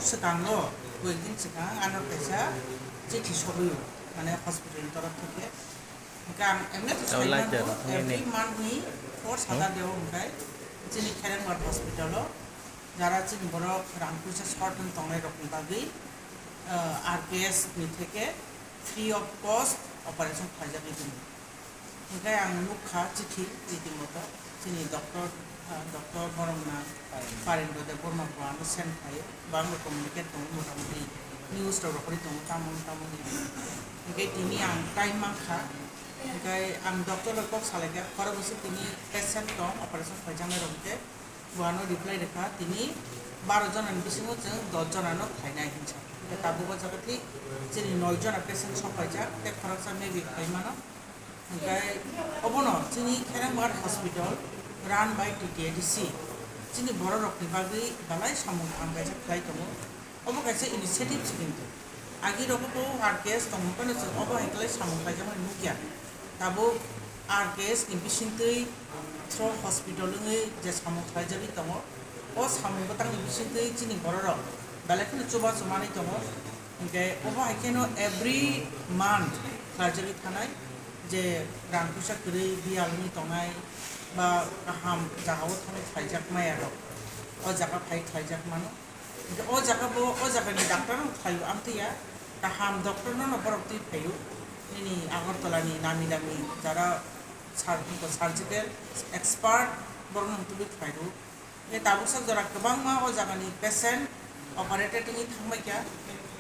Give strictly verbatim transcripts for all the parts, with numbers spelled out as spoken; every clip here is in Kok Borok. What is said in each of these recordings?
Swkango, koi din swkang ano kaisa chithi sogwi o, mane hospital ni torof theke. Hwnkhe ang emne to Oh, sai like mano, that, every nini. Month ni four Saturday o hwnkhe chini Kherengbar hospital o jara chini borok rang puisa short wng tongnai rokni bagwi, ah, R K S ni theke free of cost operation khlaijagwi tongo. Hwnkhe ang nukha chithi, riti moto chini doctor, ah, doctor borok na Parendra Debbarma bo ano send khlai, bo ano communicate tongo, motamuti news rok rohorwi tongo, tamo tamo ni. Hwnkhe tini ang time mankha, hwnkhe ang doctor bai kok salaikha, khorok bwswk tini patient tong, operation khlaijaknai rok hwnkhe bo ano reply rwkha, tini baro jona ni bisingo chwng dos jona no khlainai hinwi sa. Hwnkhe tabuk o jaga thik chini noi jona patient sok paijak, tei khoroksa maybe khlai mano. Hwnkhe obono chini Kherengbar Hospital run by T T A D C chini borok rokni bagwi belai samung kaham kaisa khlai tongo. Obo kaisa initiative se kintu. Agi rogo bo R K S tongmung phano chwng obo hai khlai samung khlaijakmani nukya. Tabuk R K S ni bisingtwi through hospital wngwi je samung khlaijagwi tongo, o samung bwtangni bisingtwi chini bororok belai kheno chubachu manwi tongo. Hwnkhe obo hai kheno every month khlaijagwi thanai, je rang puisa kwrwi biyal wngwi tongnai ba kaham jagao thangwi khlaijak maya rok o jaga phai khlaijak mano. Hwnkhe o jaga bo, o jagani doctor no khlaio amtwi ya, kaham doctor no no borok twi phaio. Nini Agartala ni nami dami jara sar-, surgical expert borok no twi phaio. Hwnkhe tabuk sak jora kwbangma o jagani patient operated wngwi thangbai kha.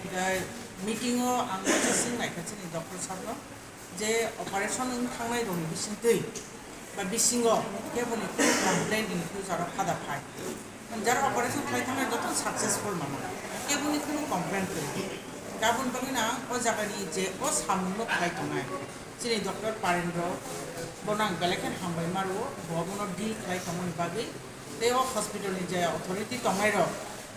Hwnkhe meeting o ang waisa swng naikha chini doctor sir no. Je operation wng thangnai rokni bisingtwi ba bisingo keboni kunu complaint in future o phada phai. Jara operation khlai thangnai joto successful mano, keboni kunu complaint kwrwi. Aboni bagwi no ang o jagani je o samungno khlai tongnai chini doctor Parendra, bono ang belai khe hambai ma rwo, bo abono deal khlai tongmani bagwi. Tei o hospital ni je authority tongnai rok,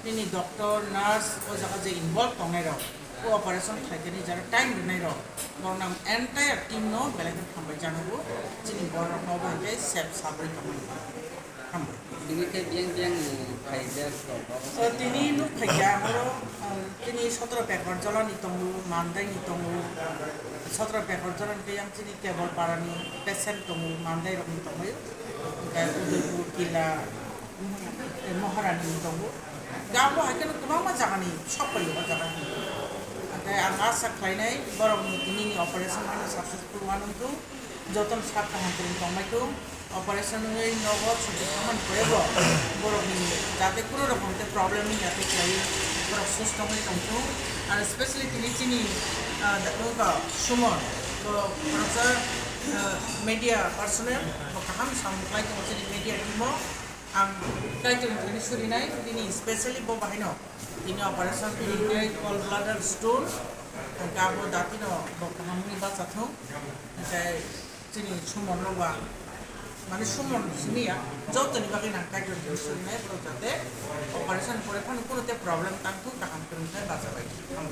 nini doctor, nurse, o jaga je involve tongnai rok, o operation khlai khe ni jara time rwnai rok, borok nang entire team no belai khe hambai janago, chini borok no bo hwnkhe sep sabwi tongmani. Hambai. Tini khe biyang biyang ni phaijak rok, abo O tini nuk phaikha, oro, um, tini sotro Pekorjala ni tongo, Mandai ni tongo, sotro Pekorjala ni khe yang chini Kebolpara ni patient tongo, Mandai rok ni tongwi, hwnkhe Udaipur, Kila, Moharani ni tongo. Hwnkhe abo hai kheno kwbangma jagani sok paio o jaga ni. Hwnkhe ang asa khlainai borok ni tini ni operation ano successful wngthung, jotono sak kaham kwrwng tongmai thung. Operation wngwi nogo chuti thangmani pore bo borokni jate kunu rokom tei problem wngya tei khlaiwi borok susto wngwi tongthung. Aro specially tini chini, ah, da-, wngkha Suman, bo khoroksa, ah, media personnel, bo kaham samung khlai tongo chini media team o. Ang Kaitor ni thani surinai, bini specially bo bahaino tini operation khlai gallbladder stone, hwnkhe abo datino bo kaham wngwi bacha thung. Hwnkhe chini Sumonno ba, mane Sumon simi ya, jotoni bagwi nang Kaitor ni surinai, borok jate operation pore phano kuno te problem tang thung, kaham kwrwng khe bacha bai thung.